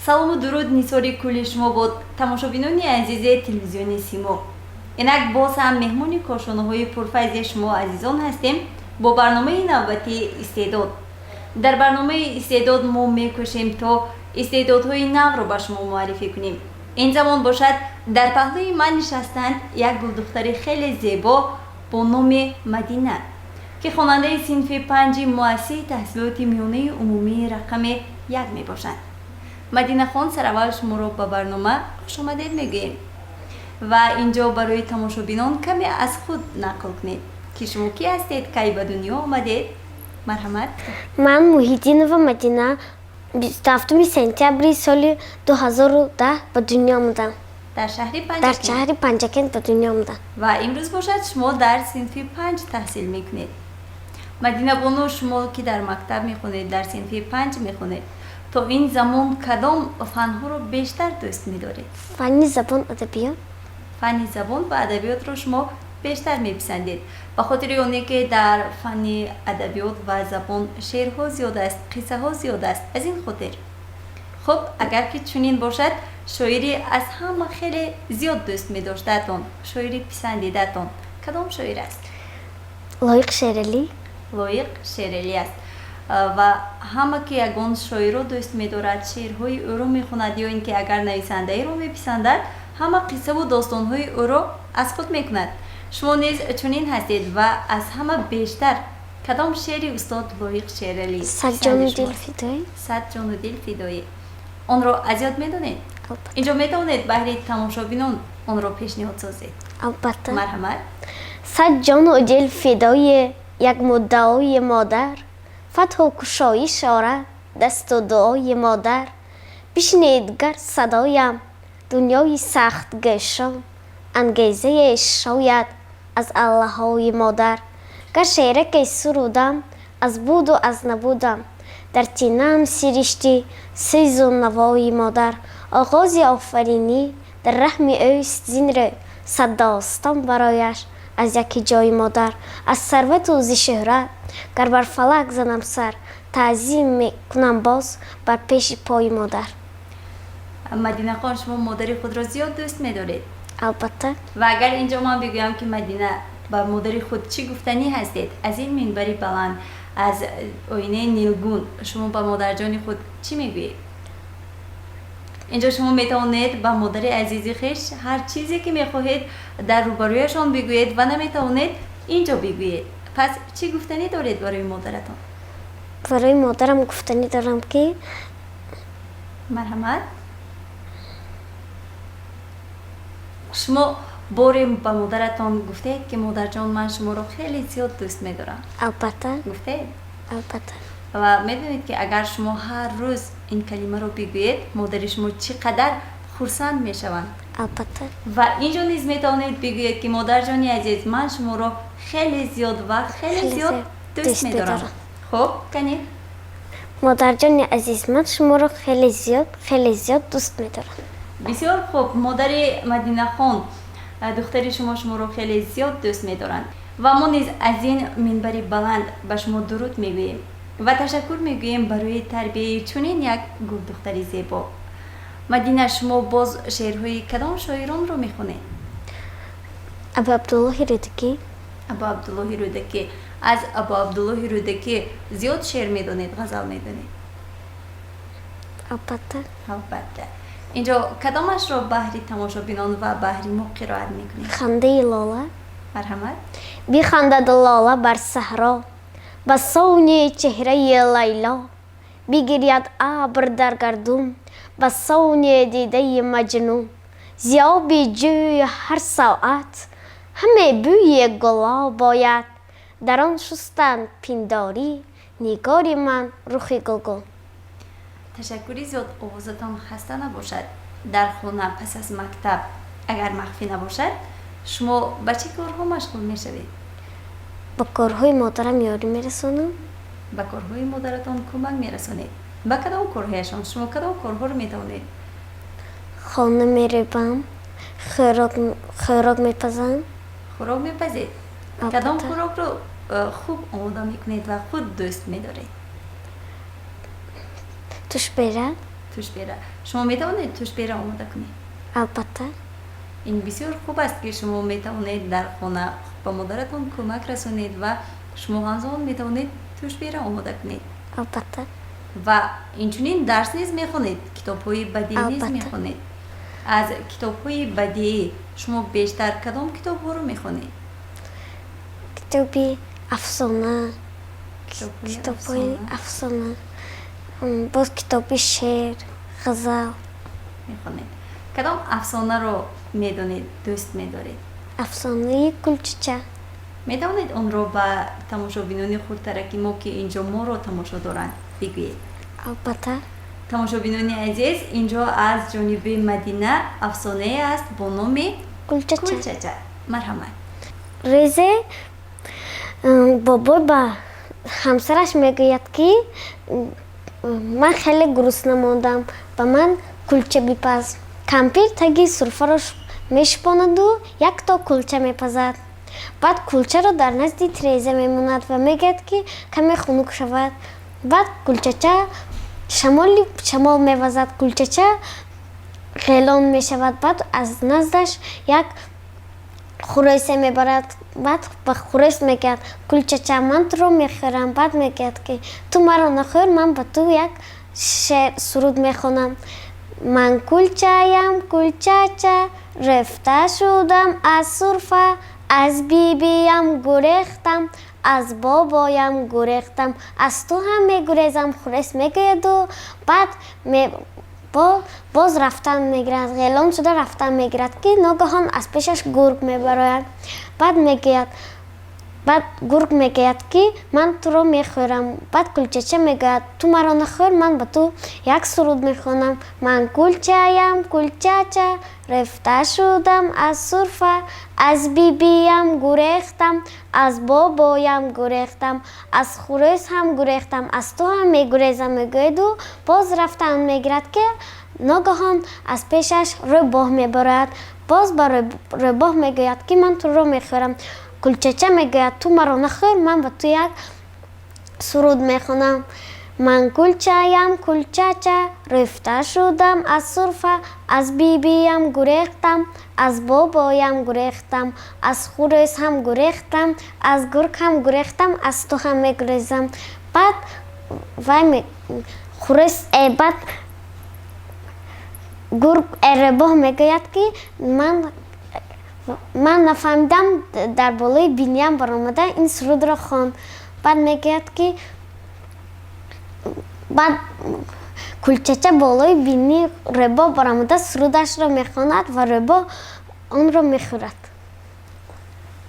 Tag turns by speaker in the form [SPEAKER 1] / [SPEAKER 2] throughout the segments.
[SPEAKER 1] Салому дуруд нисори кулли шумо бод, тамошобинони азизи телевизиони Симо. Инак боз ҳам меҳмони кошонаҳои пурфайзи шумо азизон ҳастем бо барномаи навбатии Истеъдод. Дар барномаи Истеъдод мо мекӯшем, то истеъдодҳои навро ба шумо муаррифӣ кунем. Ин замон бошад, дар паҳлӯи ман нишастанд як гулдухтари хеле зебо бо номи Мадина, ки хонандаи синфи панҷи муассисаи таҳсилоти миёнаи умумии рақами 1 мебошанд. Мадинахон, сараввал шуморо ба барнома хушомадед мегӯем ва инҷо барои тамошобинон каме аз худ нақл кунед, ки шумо кӣ ҳастед, кай ба дунё омадед. Марҳамат.
[SPEAKER 2] Ман Муҳиддинова Мадина, 27 сентябри соли 2010 ба дунё омадам.
[SPEAKER 1] Дар шаҳри
[SPEAKER 2] Дар шаҳри Панҷакент ба дунё омадам.
[SPEAKER 1] Ва имрӯз бошад, шумо дар синфи панҷ таҳсил мекунед. Мадина бону, шумо ки дар мактаб мехонед, дар синфи панҷ мехонед, то ин замон кадом фанҳоро бештар дӯст медоред?
[SPEAKER 2] Фанни забон, адабиёт.
[SPEAKER 1] Фанни забон ва адабиётро шумо бештар меписандед, ба хотири оне ки дар фанни адабиёт ва забон шеърҳо зиёд аст, қиссаҳо зиёд аст, аз ин хотир. Хуб, агар ки чунин бошад, шоири аз ҳама хеле зиёд дӯст медоштаатон, шоири писандидаатон кадом шоир аст?
[SPEAKER 2] Лоиқ Шералӣ.
[SPEAKER 1] Лоиқ Шералӣ аст. Ва ҳама ки ягон шоирро дӯст медорад, шеърҳои ӯро мехонад ё ин ки агар нависандаеро меписандад, ҳама қиссаву достонҳои ӯро аз худ мекунад. Шумо низ чунин ҳастед. Ва аз ҳама бештар кадом шеъри устод Лоиқ Шералӣ?
[SPEAKER 2] Сад ҷону дил фидоӣ.
[SPEAKER 1] Сад ҷону дил фидоӣ. Онро аз ёд медонед? Инҷо метавонед баҳри тамошобинон онро пешниҳод созед?
[SPEAKER 2] Албатта.
[SPEAKER 1] Марҳамат.
[SPEAKER 2] Сад ҷону дил фидои як муддаои модар, фатҳу кушоиш орад дасту дуои модар. Бишнед гар садоям дунёи сахтгӯшон, ангезае шояд аз аллаҳои модар. Гар шеъраке сурудам аз буду аз набудам, дар тинаам сиришти сӯзу навои модар. Оғози офаринӣ дар раҳми ӯст, зин рӯ сад достон барояш аз яке ҷои модар. Аз сарвату зи шӯҳрат гар бар фалак занам сар, таъзим мекунам боз бар пеши пои модар.
[SPEAKER 1] Мадинахон, шумо модари худро зиёд дӯст медоред?
[SPEAKER 2] Албатта.
[SPEAKER 1] Ва агар инҷо ман бигӯям, ки Мадина, ба модари худ чӣ гуфтанӣ ҳастед, аз ин минбари баланд, аз оинаи нилгун шумо ба модарҷони худ чӣ мегӯед? Инҷо шумо метавонед ба модари азизи хеш ҳар чизе ки мехоҳед дар рӯбарӯяшон бигӯед ва наметавонед инҷо бигӯед. Пас чӣ гуфтанӣ доред барои модаратон?
[SPEAKER 2] Барои модарам гуфтанӣ дорам, ки
[SPEAKER 1] Марҳамат. Шумо боре ба модаратон гуфтаед, ки модарҷон, ман шуморо хеле зиёд дӯст медорам?
[SPEAKER 2] Албатта.
[SPEAKER 1] Гуфтаед?
[SPEAKER 2] Албатта.
[SPEAKER 1] Ва медонед, ки агар шумо ҳар рӯз ин калимаро бигӯед, модари шумо чӣ қадар хурсанд мешаванд?
[SPEAKER 2] Албатта.
[SPEAKER 1] Ва инҷо низ метавонед бигӯед, ки модарҷони азиз, ман шуморо хеле зиёд ва хеле зиёд дӯст медорам. Хуб, канӣ.
[SPEAKER 2] Модарҷони азиз, ман шуморо хеле зиёд, хеле зиёд дӯст медорам.
[SPEAKER 1] Бисёр хуб. Модари Мадинахон, духтари шумо шуморо хеле зиёд дӯст медоранд ва мо низ аз ин минбари баланд ба шумо дуруд мегӯем ва ташаккур мегӯем барои тарбияи чунин як гулдухтари зебо. Мадина, шумо боз шеърҳои кадом шоиронро мехонед?
[SPEAKER 2] Абу Абдуллоҳи Рӯдакӣ.
[SPEAKER 1] Абу Абдуллоҳи Рӯдакӣ. Аз Абу Абдуллоҳи Рӯдакӣ зиёд шеър медонед, ғазал медонед?
[SPEAKER 2] Албатта.
[SPEAKER 1] Албатта. Инҷо кадомашро баҳри тамошобинон ва баҳри мо қироат мекунед?
[SPEAKER 2] Хандаи лола.
[SPEAKER 1] Марҳамат.
[SPEAKER 2] Бихандад лола бар саҳро ба сони чеҳраи Лайло, бигиряд абр дар гардун ба сони дидаи Маҷнун. Зи оби ҷӯй ҳар соат ҳаме бӯи гулоб бояд, дар он шустанд пиндорӣ нигори ман рухи гулгун.
[SPEAKER 1] Ташаккури зиёд. Овозатон хаста набошад. Дар хона пас аз мактаб, агар махфӣ набошад, шумо ба чӣ корҳо машғул мешавед?
[SPEAKER 2] Ба корҳои модарам ёрӣ мерасонам.
[SPEAKER 1] Ба корҳои модаратон кӯмак мерасонед. Ба кадом корҳояшон? Шумо кадом корҳоро метавонед?
[SPEAKER 2] Хона мерӯбам, хӯрок мепазам.
[SPEAKER 1] Хӯрок мепазед? Кадом хӯрокро хуб омода мекунед ва худ дӯст медоред?
[SPEAKER 2] Тушбера.
[SPEAKER 1] Тӯшбера. Шумо метавонед тӯшбера омода кунед?
[SPEAKER 2] Албатта.
[SPEAKER 1] Ин бисёр хуб аст, ки шумо метавонед дар хона ба модаратон кӯмак расонед ва шумо ҳамзамон метавонед тӯшбера омода кунед.
[SPEAKER 2] Албатта.
[SPEAKER 1] Ва инчунин дарс низ мехонед, китобҳои бадеӣ низ
[SPEAKER 2] Албатта.
[SPEAKER 1] мехонед. Аз китобҳои бадеӣ шумо бештар кадом китобҳоро мехонед?
[SPEAKER 2] Китоби афсона.
[SPEAKER 1] Китобҳои
[SPEAKER 2] китобҳои
[SPEAKER 1] афсона.
[SPEAKER 2] Афсона, боз китоби шеър, ғазал.
[SPEAKER 1] Мехонед. Кадом афсонаро медонед, дӯст медоред?
[SPEAKER 2] Афсонаи Кулчача.
[SPEAKER 1] Метавонед онро ба тамошобинони хурдтараки мо, ки инҷо моро тамошо доранд, бигӯед?
[SPEAKER 2] Албатта.
[SPEAKER 1] Тамошобинони азиз, инҷо аз ҷониби Мадина афсонае аст бо номи
[SPEAKER 2] Кулчача.
[SPEAKER 1] Кулчача. Марҳамат.
[SPEAKER 2] Рӯзе бобой ба ҳамсараш мегӯяд, ки ман хеле гурусна мондам, ба ман кулча бипаз. Кампир таги сурфаро мешупонаду якто кулча мепазад. Баъд кулчаро дар назди тиреза мемонад ва мегӯяд, ки каме хунук шавад. Баъд кулчача шамоли шамол мевазад, кулчача ғелон мешавад. Баъд аз наздаш як хурӯсе мебарад. Баъд ба хурӯс мегӯяд: «Кулчача, ман туро мехӯрам». Баъд мегӯяд, ки ту маро нахӯр, ман ба ту як шеър, суруд мехонам: «Ман кулчаям, кулчача, рӯфта шудам аз сурфа, аз бибиям гурехтам, аз бобоям гурехтам, аз ту ҳам мегурезам», хурӯс мегӯяду баъд боз рафтан мегирад, ғелон шуда рафтан мегирад, ки ногаҳон аз пешаш гург мебарояд. Баъд мегӯяд, баъд гург мегӯяд, ки ман туро мехӯрам. Баъд кулчача мегӯяд: «Ту маро нахӯр, ман ба ту як суруд мехонам: ман кулчаям, кулчача, рӯфта шудам аз сурфа, аз бибиям гурехтам, аз бобоям гурехтам, аз хурӯс ҳам гурехтам, аз ту ҳам мегурезам», мегӯяду боз рафтан мегирад, ки ногаҳон аз пешаш рӯбоҳ мебарояд. Боз ба рӯбоҳ мегӯяд, ки ман туро мехӯрам. Кулчача мегӯяд: «Ту маро нахӯр, ман ба ту як суруд мехонам: ман кулчаям, кулчача, рӯфта шудам аз сурфа, аз бибиям гурехтам, аз бобоям гурехтам, аз хурӯс ҳам гурехтам, аз гург ҳам гурехтам, аз ту ҳам мегурезам». Баъд вай хурӯс, баъд гург, рӯбоҳ мегӯяд, ки ман нафаҳмидам, дар болои биниям баромада ин сурудро хон. Баъд мегӯяд, ки баъд кулчача болои бинии рӯбоҳ баромада сурудашро мехонад ва рӯбоҳ онро мехӯрад.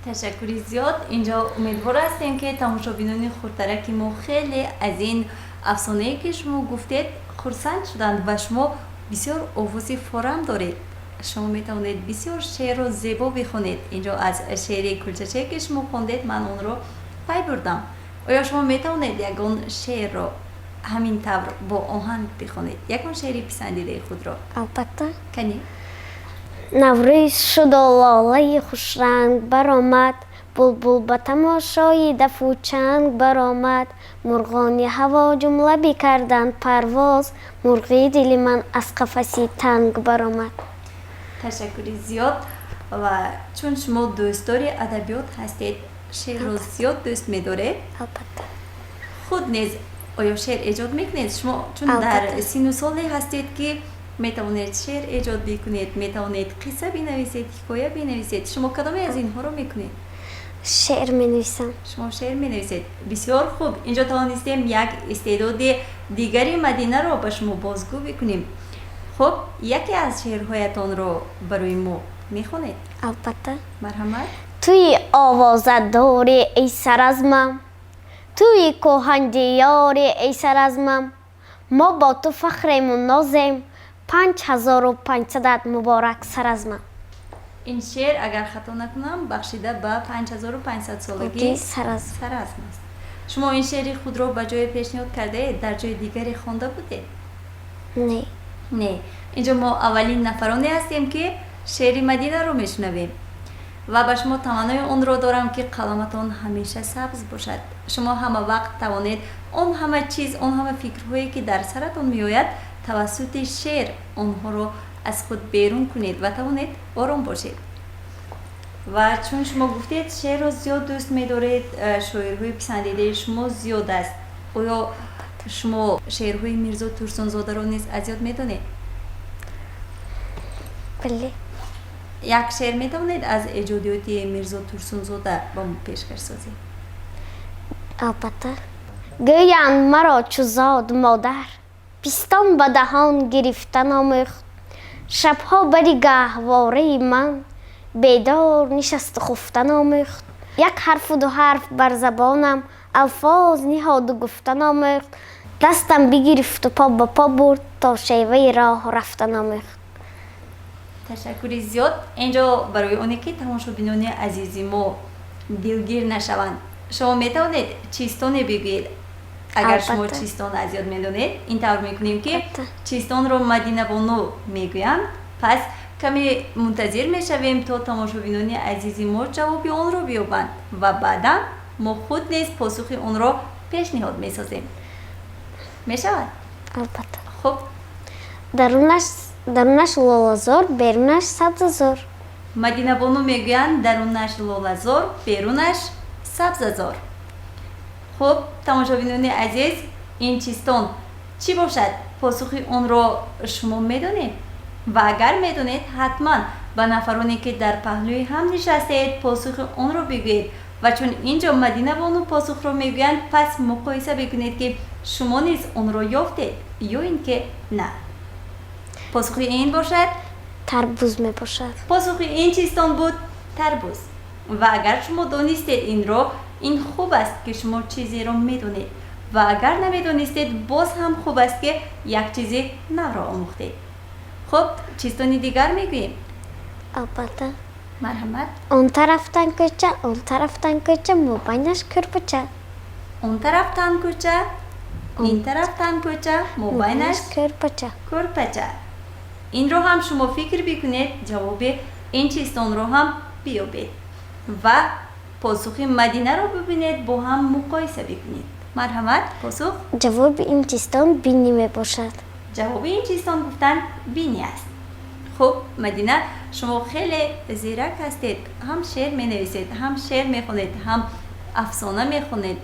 [SPEAKER 1] Ташаккури зиёд. Инҷо умедвор ҳастем, ки тамошобинони хурдтараки мо хеле аз ин афсонае, ки шумо гуфтед, хурсанд шуданд. Ва шумо бисёр овози форам доред, шумо метавонед бисёр шеърро зебо бихонед. Инҷо аз шеъри Кулчачае, ки шумо хондед, ман онро пай бурдам. Оё шумо метавонед ягон шеърро ҳамин тавр бо оҳанг бихонед, ягон шеъри писандидаи худро?
[SPEAKER 2] Албатта.
[SPEAKER 1] Канӣ.
[SPEAKER 2] Наврӯз шуду лолаи хушранг баромад, булбул ба тамошои дафу чанг баромад, мурғони ҳаво ҷумла бикарданд парвоз, мурғи дили ман аз қафаси танг баромад.
[SPEAKER 1] Ташаккури зиёд. Ва чун шумо дӯстдори адабиёт ҳастед, шеърро зиёд дӯст медоред,
[SPEAKER 2] Албатта.
[SPEAKER 1] худ низ оё шеър эҷод мекунед? Шумо чун дар
[SPEAKER 2] Албатта.
[SPEAKER 1] синну соле ҳастед, ки метавонед шеър эҷод бикунед, метавонед қисса бинависед, ҳикоя бинависед. Шумо кадоме аз инҳоро мекунед?
[SPEAKER 2] Шеър менависам.
[SPEAKER 1] Шумо шеър менависед. Бисёр хуб. Инҷо тавонистем як истеъдоди дигари Мадинаро ба шумо бозгӯ бикунем. Хуб, яке аз шеърҳоятонро барои мо мехонед?
[SPEAKER 2] Албатта.
[SPEAKER 1] Марҳамат.
[SPEAKER 2] Туи овозадори, эй саразмам, туи кӯҳандиёри, эй саразмам, мо бо ту фахрему нозем, 5500-ат муборак, саразмам.
[SPEAKER 1] Ин шеър, агар хато накунам, бахшида ба 5500 солагии
[SPEAKER 2] Саразм.
[SPEAKER 1] Саразм аст. Шумо ин шеъри худро ба ҷое пешниҳод кардаед, дар ҷои дигаре хонда будед?
[SPEAKER 2] Не.
[SPEAKER 1] Не. Инҷо мо аввалин нафароне ҳастем, ки шеъри Мадинаро мешунавем. Ва ба шумо таманнои онро дорам, ки қаламатон ҳамеша сабз бошад, шумо ҳама вақт тавонед он ҳама чиз, он ҳама фикрҳое, ки дар саратон меояд, Тавассути шеър онҳоро аз худ берун кунед ва тавонед ором бошед. Ва чун шумо гуфтед, шеърро зиёд дӯст медоред, шоирҳои писандидаи шумо зиёд аст, оё шумо шеърҳои Мирзо Турсунзодаро низ аз ёд медонед?
[SPEAKER 2] Бале.
[SPEAKER 1] Як шеър метавонед аз эҷодиёти Мирзо Турсунзода ба мо пешкаш созед?
[SPEAKER 2] Албатта. Гӯянд, маро чу зод модар, пистон ба даҳон гирифтан омӯхт. Шабҳо бари гаҳвораи ман бедор нишасту хуфтан омӯхт. Як ҳарфу ду ҳарф бар забонам алфоз ниҳоду гуфтан омӯхт. Дастам бигирифту по ба по бурд, то шеваи роҳ рафтан омӯхт.
[SPEAKER 1] Ташаккури зиёд. Инҷо барои оне ки тамошобинони азизи мо дилгир нашаванд, шумо метавонед чистоне бигӯед, агар шумо чистон аз ёд медонед. Ин тавр мекунем, ки чистонро Мадинабону мегӯянд, пас каме мунтазир мешавем, то тамошобинони азизи мо ҷавоби онро биёбанд ва баъдан мо худ низ посухи онро пешниҳод месозем. Мешавад?
[SPEAKER 2] Албатта.
[SPEAKER 1] Хуб.
[SPEAKER 2] Дарунаш лолазор, берунаш сабзазор.
[SPEAKER 1] Мадинабону мегӯянд: дарунаш лолазор, берунаш сабзазор. Хуб, тамошобинони азиз, ин чистон чӣ бошад? Посухи онро шумо медонед ва агар медонед, ҳатман ба нафароне, ки дар паҳлӯи ҳам нишастаед, посухи онро бигӯед. Ва чун ин ҷо Мадинабону посухро мегӯянд, пас муқоиса бикунед, ки шумо низ онро ёфтед ё ин ки на. Посухи ин бошад?
[SPEAKER 2] Тарбуз мебошад.
[SPEAKER 1] Посухи ин чистон буд тарбуз. Ва агар шумо донистед инро, ин хуб аст, ки шумо чизеро медонед, ва агар намедонистед, боз ҳам хуб аст, ки як чизи навро омӯхтед. Хуб, чистони дигар мегӯем?
[SPEAKER 2] Албатта.
[SPEAKER 1] Марҳамат.
[SPEAKER 2] Он тарафтан кӯча, он тарафтан кӯча, мобайнаш кӯрпача.
[SPEAKER 1] Он тарафтан кӯча, ин тарафтан кӯча, мобайнаш
[SPEAKER 2] кӯрпача.
[SPEAKER 1] Кӯрпача. Инро ҳам шумо фикр бикунед, ҷавоби ин чистонро ҳам биёбед ва посухи Мадинаро бибинед, бо ҳам муқоиса бикунед. Марҳамат, посух.
[SPEAKER 2] Ҷавоби ин чистон бинӣ мебошад.
[SPEAKER 1] Ҷавоби ин чистон, гуфтанд, бинӣ аст. Хуб, Мадина, шумо хеле зирак ҳастед: ҳам шеър менависед, ҳам шеър мехонед, ҳам афсона мехонед.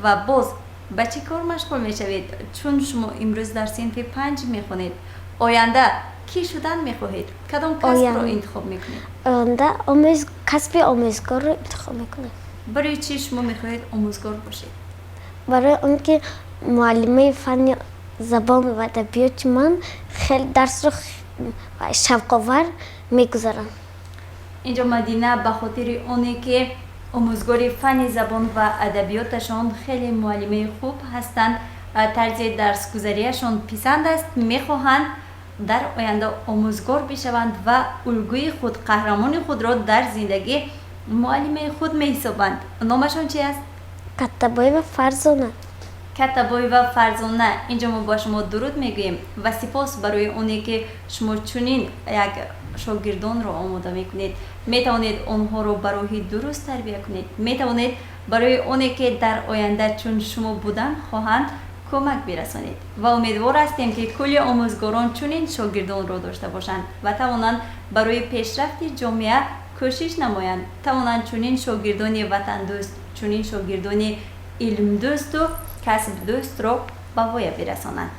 [SPEAKER 1] Ва боз ба чӣ кор машғул мешавед? Чун шумо имрӯз дар синфи панҷ мехонед, оянда кӣ шудан мехоҳед? Кадом касбро интихоб мекунед?
[SPEAKER 2] Оянда касби омӯзгорро интихоб мекунам.
[SPEAKER 1] Барои чӣ шумо мехоҳед омӯзгор бошед?
[SPEAKER 2] Барои он ки муаллимаи фанни забон ва адабиёти ман хеле дарсро шавқовар мегузаранд.
[SPEAKER 1] Инҷо Мадина ба хотири оне ки омӯзгори фанни забон ва адабиёташон хеле муаллимаи хуб ҳастанд, тарзи дарсгузариашон писанд аст, мехоҳанд дар оянда омӯзгор бишаванд ва улгӯи худ, қаҳрамони худро дар зиндагӣ муаллимаи худ меҳисобанд. Номашон чи аст?
[SPEAKER 2] Каттабоева Фарзона.
[SPEAKER 1] Каттабоева Фарзона, инҷо мо ба шумо дуруд мегӯем ва сипос барои оне ки шумо чунин як шогирдонро омода мекунед, метавонед онҳоро ба роҳи дуруст тарбия кунед, метавонед барои оне ки дар оянда чун шумо будан хоҳанд, кӯмак бирасонед. Ва умедвор ҳастем, ки кулли омӯзгорон чунин шогирдонро дошта бошанд ва тавонанд барои пешрафти ҷомеа кӯшиш намоянд, тавонанд чунин шогирдони ватандӯст, чунин шогирдони илмдӯсту касбдӯстро ба воя бирасонанд.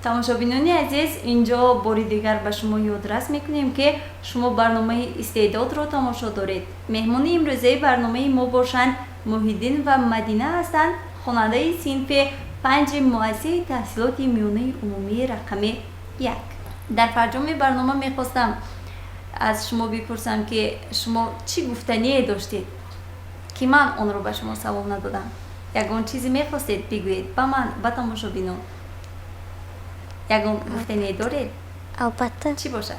[SPEAKER 1] Тамошобинони азиз, инҷо бори дигар ба шумо ёдрас мекунем, ки шумо барномаи Истеъдодро тамошо доред. Меҳмони имрӯзаи барномаи мо бошанд Муҳиддин ва Мадина ҳастанд, хонандаи синфи панҷи муассисаи таҳсилоти миёнаи умумии рақами як. Дар фарҷоми барнома мехостам аз шумо бипурсам, ки шумо чӣ гуфтание доштед, ки ман онро ба шумо савол надодам? Ягон чизе мехостед бигӯед ба ман, ба тамошобинон? Ягон гуфтание доред?
[SPEAKER 2] Албатта.
[SPEAKER 1] Чӣ бошад?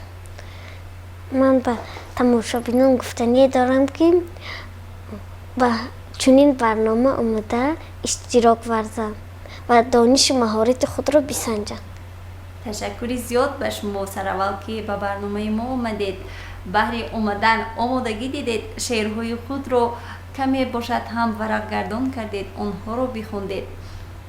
[SPEAKER 2] Ман ба тамошобинон гуфтание дорам, ки ба чунин барнома омода иштирок варзанд ва донишу маҳорати худро бисанҷанд.
[SPEAKER 1] Ташаккури зиёд ба шумо сараввал, ки ба барномаи мо омадед, баҳри омадан омодагӣ дидед, шеърҳои худро каме бошад ҳам варақгардон кардед, онҳоро бихондед.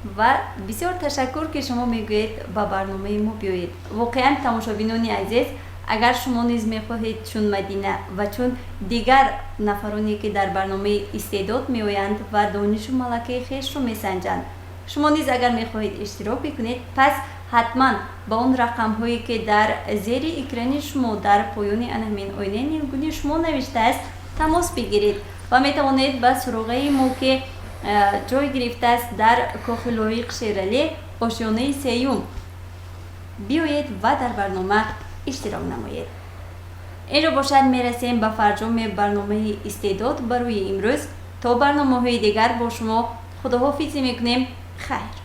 [SPEAKER 1] Ва бисёр ташаккур, ки шумо мегӯед, ба барномаи мо биёед. Воқеан, тамошобинони азиз, агар шумо низ мехоҳед чун Мадина ва чун дигар нафароне, ки дар барномаи «Истеъдод» меоянд ва донишу малакаи хешро месанҷанд, шумо низ агар мехоҳед иштирок бикунед, пас ҳатман ба он рақамҳое, ки дар зери экрани шумо, дар поёни ана ҳамин оинаи нилгуни шумо навиштааст, тамос бигиред ва метавонед ба суроғаи мо, ки ҷой гирифтааст дар Кохи Лоиқ Шералӣ, ошёнаи сеюм, биёед ва дар барнома иштирок намоед. Инро бошад, мерасем ба фарҷоми барномаи «Истеъдод» барои имрӯз. То барномаҳои дигар бо шумо худоҳофизӣ мекунем. Хайр.